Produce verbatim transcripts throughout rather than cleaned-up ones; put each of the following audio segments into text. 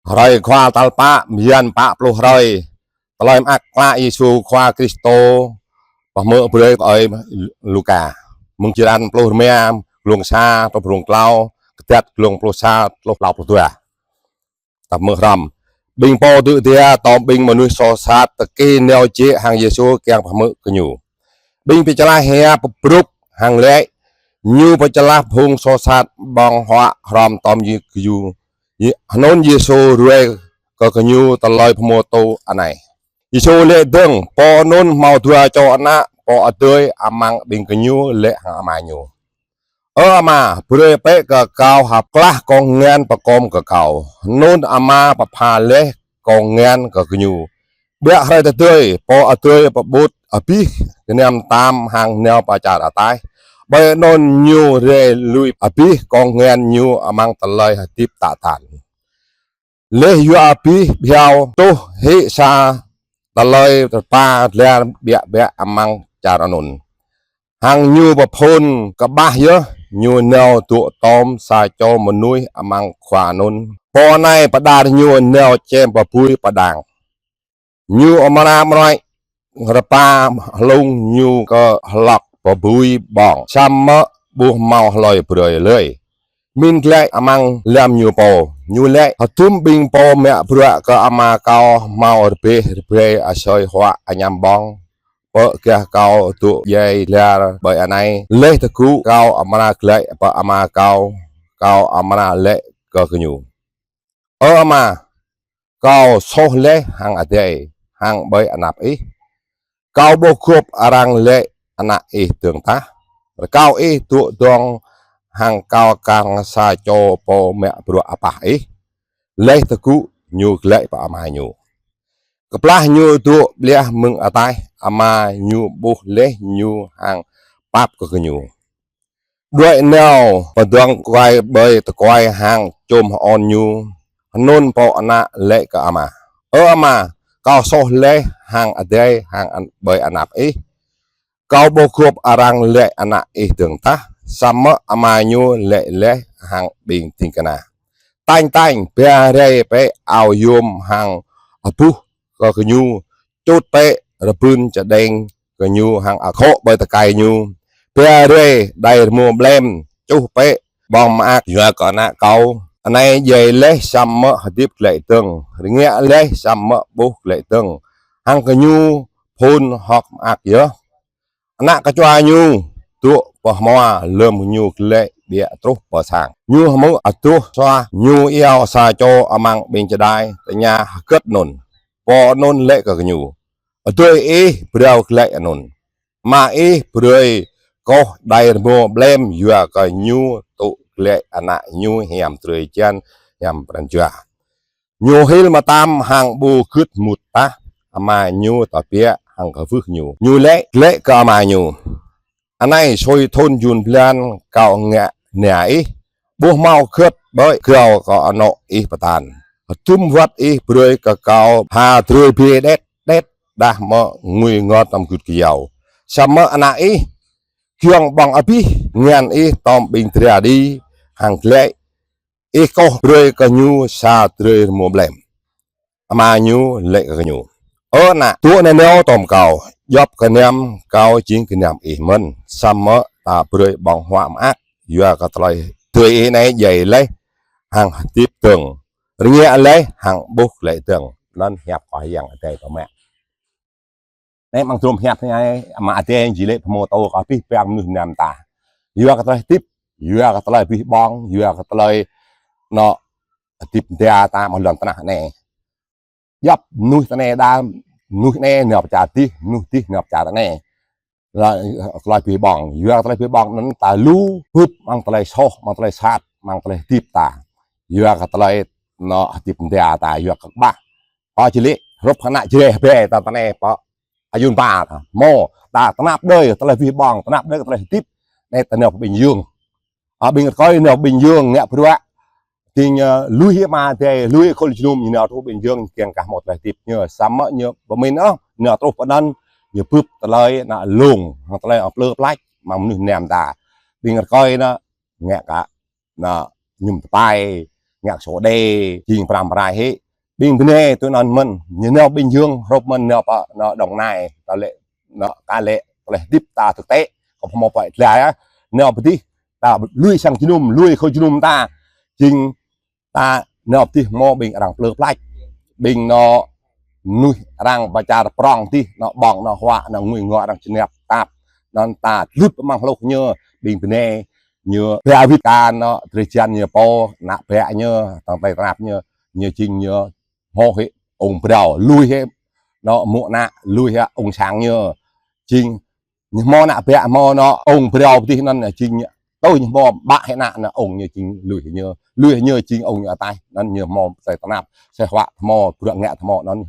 Hrơi Khua tal pă, bơyan pă pluh hrơi tơlơi mơak klă Yêsu Khua Kristô, pơhmư̆ brơi ơi Luka. Mơ̆ng črăn pluh rơma, glông sa truh glông klâo, kơdăt glông pluh sa truh klâo pluh dua. Ta hmư̆ hrŏm. Ƀing pô tŭ jia tơm ƀing mơnuih soh sat tơkĭ nao jĕ hăng Yêsu kiăng pơhmư̆ kơ Ñu. Ƀing pơčlah hiăp pơbrŭk hăng laĭ: Ñu pơčlah phung soh sat ƀơ̆ng huă hrŏm tơm Yê-, Yêsu. Yê-, hnŭn Yêsu ruai kơ gơñu tơlơi pơhmutu anai: Yêsu laĭ dơ̆ng: Pô anŭn hmâo dua čô ană, pô adơi amăng ƀing gơñu laĭ hăng ama ñu: Ơ ama, brơi bĕ kơ kâo hăp klah kông ngăn pơkom kơ kâo. Hnŭn ama pơpha laih kông ngăn kơ gơñu. Ƀiă hrơi tơdơi, pô adơi pơƀut abih gơnam tam hăng nao pơ čar ataih. Ƀơi anŭn ñu rai lui abih kông ngăn ñu amăng tơlơi hơdip tă tăn. Laih yua abih bơhiao, truh hĭ sa tơlơi rơpa dlar biă biă amăng čar anŭn. Hăng ñu pơphŭn kơƀah yơh, ñu nao dŏ tơm sa čô mơnuih amăng khua anŭn. Pô anai pơđar ñu nao čem pơbui pơđang. Ñu amra mrai rơpa hlung ñu kơ hlŏk pơbui ƀơ̆ng, samơ̆ ƀu hmâo hlơi brơi lơi. Min glaĭ amăng lăm ñu pô, ñu laĭ: Hơdôm ƀing pô mă bruă kơ ama kâo hmâo rơbeh rơbrai asơi huă añăm ƀơ̆ng, pơ gah kâo dŏ djai dlar ƀơi anai, laih tơgŭ kâo amra glaĭ pơ ama kâo, kâo amra laĭ kơ gơñu: Ơ ama, kâo soh laih hăng adai, hăng ƀơi anăp ih. Kâo ƀu gŏp arăng laĭ ană ih dơ̆ng tah. Rơkâo ih dŏ dơ̆ng hăng kâo kar sa čô pô mă bruă apah ih. Laih tơgŭ ñu glaĭ pơ ama ñu. Kơplah ñu dŏ ƀlĕh mơ̆ng ataih, ama ñu ƀuh laih ñu hăng pap kơ gơñu. Đuaĭ nao pơdơ̆ng kuai ƀơi tơkuai hăng čôm hơôn ñu. Hnŭn pô ană laĭ kơ ama: Ơ ama, kâo soh laih hăng adai hăng an-, ƀơi anăp ih. Kâo ƀu gŏp arăng laĭ ană ih dơ̆ng tah. Samơ̆ ama ñu laĭ laih hăng ƀing ding kơna: Tañ tañ, ba rai bĕ ao yôm hăng abuh kơ gơñu, čut bĕ rơbưn čơđeng gơñu hăng akhŏ ƀơi tơkai ñu. Ba rai đai rơmô ƀlem, čuh bĕ ƀơ̆ng mơak yua kơ ană kâo. Anai djai laih samơ̆ hơdip glaĭ dơ̆ng, rơngiă laih samơ̆ ƀuh glaĭ dơ̆ng, hăng gơñu phŭn hơ̆k mơak yơh. Ană kơčua ñu dŏ pơ hmua, lơ̆m ñu glaĭ ƀiă truh pơ sang, ñu hmư̆ adoh suaih ñu iâu sa čô amăng ƀing čơđai, tơña hơgĕt anŭn. Pô anŭn laĭ kơ gơñu: Adơi ih phrâo glaĭ anŭn. Ama ih brơi koh đai rơmô ƀlem yua kơ ñu tŭ glaĭ ană ñu hiam drơi jăn hiam pran jua. Ñu hil mơtam hăng ƀu gưt mŭt tah. Ama ñu tơbiă hăng kwưh ñu. Ñu laĭ glaĭ kơ ama ñu: Anai sui thŭn jŭn blan kâo ngă nao ih, ƀu hmâo hơgĕt ƀơi gao kơ anŏ ih pơtă. Hơdôm wơ̆t ih brơi kơ kâo ha drơi bê đĕt đĕt, đah mơ̆ ngui ngơt tơm gưt kơyâo. Samơ̆ ană ih giŏng ƀơ̆ng abih ngăn ih tơm ƀing dra đĭ hăng glaĭ, ih koh brơi kơ ñu sa drơi rơmô ƀlem. Ama ñu laĭ kơ gơñu: Ơ ană, dŏ nanao tơm kâo, djŏp gơnam kâo jing gơnam ih mơ̆n. Samơ̆ ta brơi ƀơ̆ng huă mơak yua kơ tơlơi adơi ih anai djai laih hăng hơdip dơ̆ng, rơngiă laih hăng ƀuh glaĭ dơ̆ng. Anŭn hiăp Khua Yang Adai pơmă. Anai amăng drôm hiăp anai, Ama Adai či laĭ pơhmutu kơ abih bang mơnuih mơnam ta. Yua kơ tơlơi hơdip, yua kơ tơlơi abih bang, yua kơ tơlơi anŏ hơdip mơda ta amăng lŏn tơnah anai. Djŏp mơnuih ta anai đa, mơnuih anai nao pơ čar dih, mơnuih dih nao pơ čar anai. Tơlơi, tơlơi abih bang, yua kơ tơlơi abih bang anŭn ta lu bưp amăng tơlơi soh, amăng tơlơi sat, amăng tơlơi hơdip ta. Yua kơ tơlơi anŏ hơdip mơda ta, yua kơ kơƀah. Pơ čih laih, hrup hăng ană Jrai hơbe ta, ta anai pơ ayun ba ta. Hmâo, ta tơnap đơi, tơlơi abih bang, tơnap đơi, tơlơi hơdip. Anai ta nao pơ ƀing yơ̆ng. Ơ, ƀing rơkơi nao ƀing yơ̆ng ngă bruă. Ding, ơ, lui Ama Adai, lui khul jơnum, ñu nao truh ƀing yơ̆ng kiăng kah hmâo tơlơi hơdip ñu. Samơ̆ ñu pơmĭn ôh, nao truh pơ anŭn, ñu bưp tơlơi anŏ lông, hăng tơlơi anŏ plư plač, amăng mơnuih mơnam ta. Ƀing rơkơi anŭn ngă kơ anŏ mơñum tơpai, ngă sô đê, jing pram prai hĭ. Ƀing bơnai tui anŭn mơ̆n, ñu nao ƀing jơng, hrŏp mơ̆n nao pơ, nao Đồng Nai, ta lĕ, nao ka lĕ, tơlơi hơdip ta thực tế, kơ hmâo pơai tla yơh, nao pơ dih, ta lui sang jơnum, lui khul jơnum ta, jing ta nao pơ dih hmâo ƀing arăng plư plač, ƀing nao mơnuih arăng pơčar prong dih, nao ƀơ̆ng, nao huă, nao ngui ngŏ arăng čơnap tap, anŭn ta lut pơ amăng hluh ñu, ƀing bơnai, ñu ba wĭt kơ nao drơi jăn ñu pô, ană bă ñu, tơ̆ng tơlơi tơnap ñu, ñu jing ñu hmâo hĭ ung pơdrâo, lui hĭ nao mŭk ană, lui hĭ ung sang ñu. Jing ñu hmâo ană bă hmâo nao ung pơdrâo pơ dih anŭn jing ñu, tui ñu hmâo bă hĭ ană nao ung ñu jing lui hĭ ñu. Lui hĭ ñu jing ung ñu ataih, anŭn ñu hmâo tơlơi tơnap, sĕh huă hmâo, bruă ngă hmâo anŭn.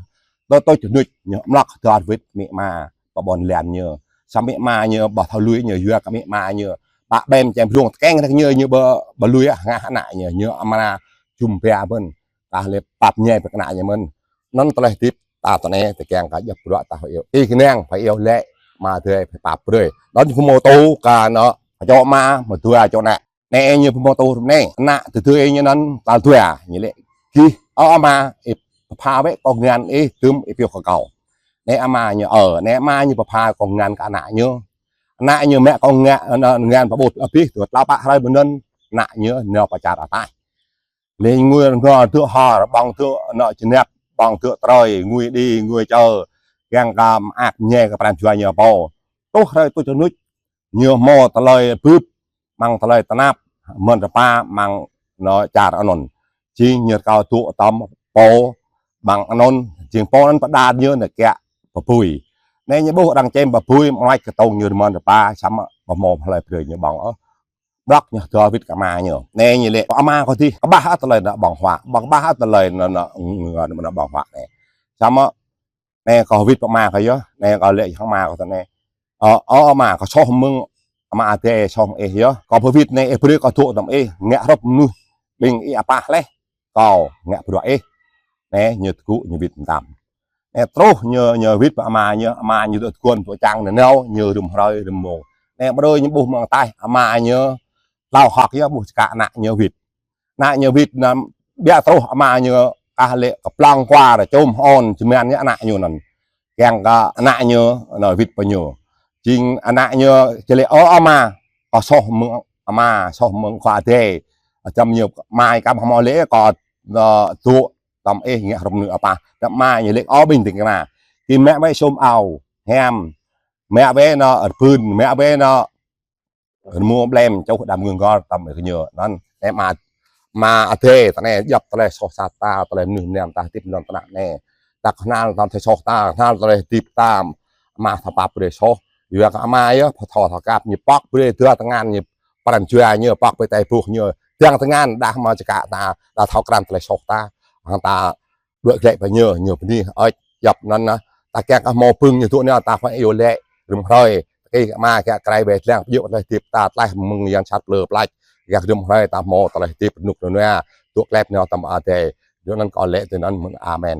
Tui tui čơnuč ñu mlŏk dơ̆r wĭt amĭ ama pơ ƀôn lan ñu. Samơ̆ amĭ ama ñu ƀu thâo lui ñu, yua kơ amĭ ama ñu ƀă ƀem čem blung tơkeng rơ̆k ñu, ñu ƀu, ƀu lui hơngah ană ñu, ñu amra jum ba mơ̆n, ta lĕ pap ñai pơ kơ ană ñu mơ̆n. Anŭn tơlơi hơdip ta tơ anai, tơkeng kơ djŏp bruă ta hơiu. Ih kơnang, pơiu lĕ, ama adơi, pơpap brơi. Anŭn ñu pơhmô tŭ kơ ană, čô ama, mơdua čô ană. Anai ñu pơhmô tŭ rŭm anai, ană tơdơi ñu anŭn tal dua, ñu lĕ: Gih, ơ ama, ih pơpha wơ̆t kông ngăn ih, tơm ih pioh kơ kâo. Anai ama ñu, ơ, anai ama ñu pơpha kông ngăn kơ ană ñu. Ană ñu mă kông ngăn, ană ngăn pơƀut abih, dua tlâo pă hrơi mơ̆n anŭn, ană ñu nao pơčar ataih. Lĕ ngui ngŏ dŏ hor, ƀơ̆ng dŏ nao čơnap, ƀơ̆ng dŏ trơi, ngui đĭ, ngui čơ, kiăng kơ mơak mơñai kơ pran jua ñu pô. Truh hrơi tuč rơnuč, ñu hmâo tơlơi bưp, amăng tơlơi tơnap, mơ̆n rơpa, amăng nao čar anŭn. Jing ñu rơkâo dŏ tơm pô, amăng anŭn, jing pô anŭn pơđar ñu nao kiă pơbui. Anai ñu ƀuh arăng čem pơbui, mơnuač kơtông ñu mơ̆n rơpa, samơ̆ ƀu hmâo hlơi brơi ñu ƀơ̆ng ôh. Blŏk ñu dŏ wĭt kơ ama ñu. Anai ñu lĕ: Ama kâo dih, kơƀah hă tơlơi nao ƀơ̆ng huă, ƀơ̆ng kơƀah hă tơlơi nao, nao, nao ƀơ̆ng huă anai. Samơ̆ anai kâo wĭt pơ ama kâo yơh, anai kâo lĕ hăng ama kâo tơ anai: Ơ, ơ ama, kâo soh mơ̆ng ama adơi, soh mơ̆ng ih yơh. Kâo pơwĭt anai, ih brơi kâo dŏ tơm ih, ngă hrŏp mơnuih ƀing ih apah laih, kâo ngă bruă ih. Anai ñu tơgŭ ñu wĭt mơtam. Anai truh ñu, ñu wĭt pơ ama ñu, ama ñu dŏ tơguan dŏ čang nanao, ñu rĭm hrơi rĭm mông. Anai brơi ñu ƀuh amăng ataih, ama ñu tlao hơ̆k yơh ƀuh čơkă ană ñu wĭt. Ană ñu wĭt anŭn, biă truh ama ñu kah lĕ kơplŏng kuar, čum hŏn, čơman ñu ană ñu anŭn. Kiăng kơ ană ñu nao wĭt pơ ñu. Jing ană ñu či lĕ: Ơ ama, kâo soh mơ̆ng ama, soh mơ̆ng khua adơi. Čăm ñu mai kăm hmâo lĕ kâo, ơ, dŏ tơm ih ngă hrŏm mơnuih apah. Tơm ama ñu lĕ: Ơ ƀing ding kơna, gih mă wơ̆t sum ao hiam, mă wơ̆t nao rơbưn, mă wơ̆t nao rơmô ƀlem, čuh đam ngưng gor tơm ih kơ ñu. Anŭn, anai ama, ama adơi, tơ anai djŏp tơlơi soh sat ta, tơlơi mơnuih mơnam ta hơdip lŏn tơnah anai. Ta kơhnal tơm tơlơi soh ta, kơhnal tơlơi hơdip ta, ama thâo pap brơi soh. Yua kơ ama yơh, pơtô thâo kăp, ñu pŏk brơi dua tơngan ñu, pran jua ñu, pŏk brơi tai ƀuh ñu, dang tơngan, đah mơ̆ čơkă ta, đah thâo krăn tơlơi soh ta. Hăng ta đuaĭ glaĭ pơ ñu, ñu bơni hơơč. Djŏp anŭn anai, ta kiăng kơ hmâo pưng ñu dŏ anai, ta pơiu lĕ rĭm hrơi. Ih ama kiăng krai wai lăng pơjŏk tơlơi hơdip ta tlaih mơ̆ng yang sat plư plač. Kiăng rĭm hrơi ta hmâo tơlơi hơdip rơnŭk rơnua, dŏ klep nao tơm adơi. Djŏp anŭn kâo lĕ tui anŭn mơ̆n. Amen.